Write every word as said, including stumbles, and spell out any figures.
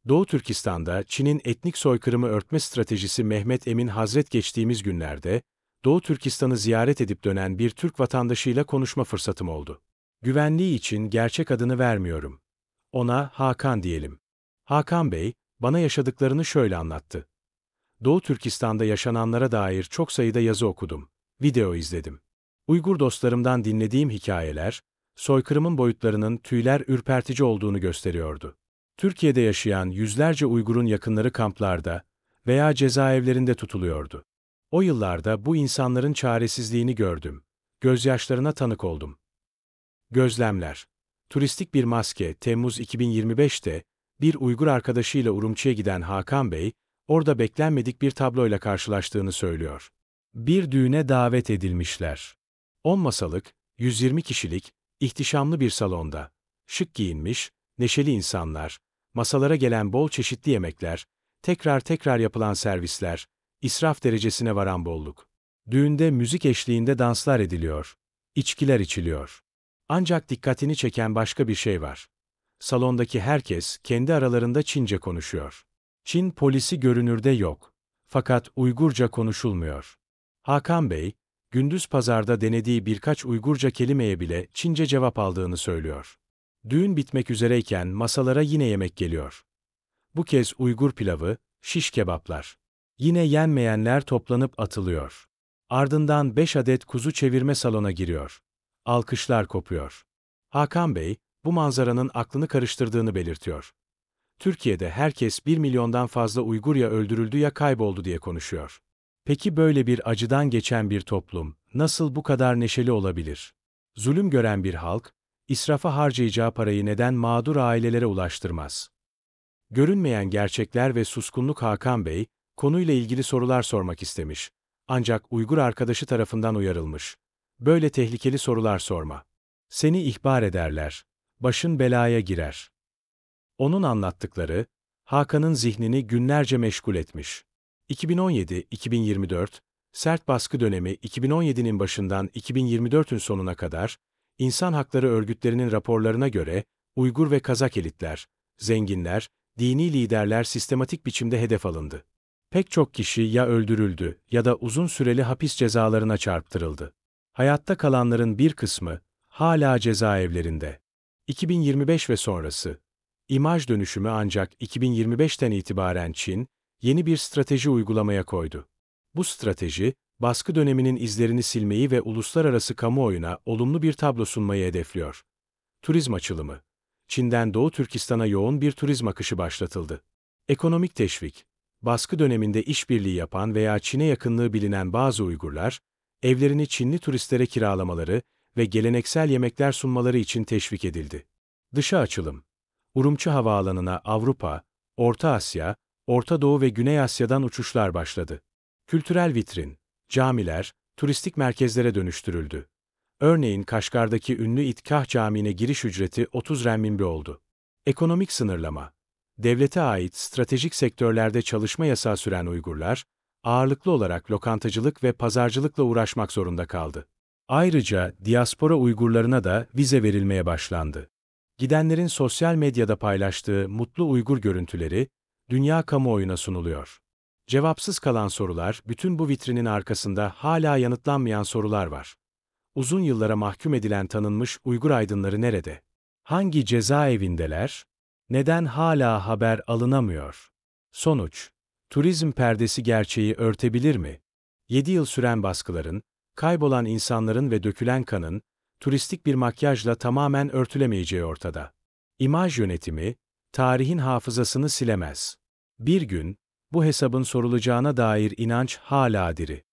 Doğu Türkistan'da Çin'in etnik soykırımı örtme stratejisi Mehmet Emin Hazret geçtiğimiz günlerde Doğu Türkistan'ı ziyaret edip dönen bir Türk vatandaşıyla konuşma fırsatım oldu. Güvenliği için gerçek adını vermiyorum. Ona Hakan diyelim. Hakan Bey, bana yaşadıklarını şöyle anlattı. Doğu Türkistan'da yaşananlara dair çok sayıda yazı okudum, video izledim. Uygur dostlarımdan dinlediğim hikayeler, soykırımın boyutlarının tüyler ürpertici olduğunu gösteriyordu. Türkiye'de yaşayan yüzlerce Uygur'un yakınları kamplarda veya cezaevlerinde tutuluyordu. O yıllarda bu insanların çaresizliğini gördüm, gözyaşlarına tanık oldum. Gözlemler. Turistik bir maske, Temmuz iki bin yirmi beşte bir Uygur arkadaşıyla Urumçi'ye giden Hakan Bey, orada beklenmedik bir tabloyla karşılaştığını söylüyor. Bir düğüne davet edilmişler. On masalık, yüz yirmi kişilik, ihtişamlı bir salonda. Şık giyinmiş, neşeli insanlar, masalara gelen bol çeşitli yemekler, tekrar tekrar yapılan servisler, israf derecesine varan bolluk. Düğünde müzik eşliğinde danslar ediliyor, içkiler içiliyor. Ancak dikkatini çeken başka bir şey var. Salondaki herkes kendi aralarında Çince konuşuyor. Çin polisi görünürde yok. Fakat Uygurca konuşulmuyor. Hakan Bey, gündüz pazarda denediği birkaç Uygurca kelimeye bile Çince cevap aldığını söylüyor. Düğün bitmek üzereyken masalara yine yemek geliyor. Bu kez Uygur pilavı, şiş kebaplar. Yine yenmeyenler toplanıp atılıyor. Ardından beş adet kuzu çevirme salona giriyor. Alkışlar kopuyor. Hakan Bey, bu manzaranın aklını karıştırdığını belirtiyor. Türkiye'de herkes bir milyondan fazla Uygur ya öldürüldü ya kayboldu diye konuşuyor. Peki böyle bir acıdan geçen bir toplum nasıl bu kadar neşeli olabilir? Zulüm gören bir halk, israfa harcayacağı parayı neden mağdur ailelere ulaştırmaz? Görünmeyen gerçekler ve suskunluk. Hakan Bey, konuyla ilgili sorular sormak istemiş. Ancak Uygur arkadaşı tarafından uyarılmış. Böyle tehlikeli sorular sorma. Seni ihbar ederler. Başın belaya girer. Onun anlattıkları, Hakan'ın zihnini günlerce meşgul etmiş. iki bin on yedi iki bin yirmi dört, sert baskı dönemi. iki bin on yedinin başından iki bin yirmi dörtün sonuna kadar, insan hakları örgütlerinin raporlarına göre, Uygur ve Kazak elitler, zenginler, dini liderler sistematik biçimde hedef alındı. Pek çok kişi ya öldürüldü ya da uzun süreli hapis cezalarına çarptırıldı. Hayatta kalanların bir kısmı hala cezaevlerinde. iki bin yirmi beş ve sonrası. İmaj dönüşümü. Ancak iki bin yirmi beşten itibaren Çin yeni bir strateji uygulamaya koydu. Bu strateji, baskı döneminin izlerini silmeyi ve uluslararası kamuoyuna olumlu bir tablo sunmayı hedefliyor. Turizm açılımı. Çin'den Doğu Türkistan'a yoğun bir turizm akışı başlatıldı. Ekonomik teşvik. Baskı döneminde işbirliği yapan veya Çin'e yakınlığı bilinen bazı Uygurlar, evlerini Çinli turistlere kiralamaları ve geleneksel yemekler sunmaları için teşvik edildi. Dışa açılım. Urumçi havaalanına Avrupa, Orta Asya, Orta Doğu ve Güney Asya'dan uçuşlar başladı. Kültürel vitrin. Camiler, turistik merkezlere dönüştürüldü. Örneğin Kaşgar'daki ünlü İtkah Camii'ne giriş ücreti otuz renminbi oldu. Ekonomik sınırlama. Devlete ait stratejik sektörlerde çalışma yasağı süren Uygurlar, ağırlıklı olarak lokantacılık ve pazarcılıkla uğraşmak zorunda kaldı. Ayrıca diaspora Uygurlarına da vize verilmeye başlandı. Gidenlerin sosyal medyada paylaştığı mutlu Uygur görüntüleri dünya kamuoyuna sunuluyor. Cevapsız kalan sorular. Bütün bu vitrinin arkasında hala yanıtlanmayan sorular var. Uzun yıllara mahkum edilen tanınmış Uygur aydınları nerede? Hangi cezaevindeler? Neden hala haber alınamıyor? Sonuç. Turizm perdesi gerçeği örtebilir mi? Yedi yıl süren baskıların, kaybolan insanların ve dökülen kanın, turistik bir makyajla tamamen örtülemeyeceği ortada. İmaj yönetimi, tarihin hafızasını silemez. Bir gün, bu hesabın sorulacağına dair inanç hala diri.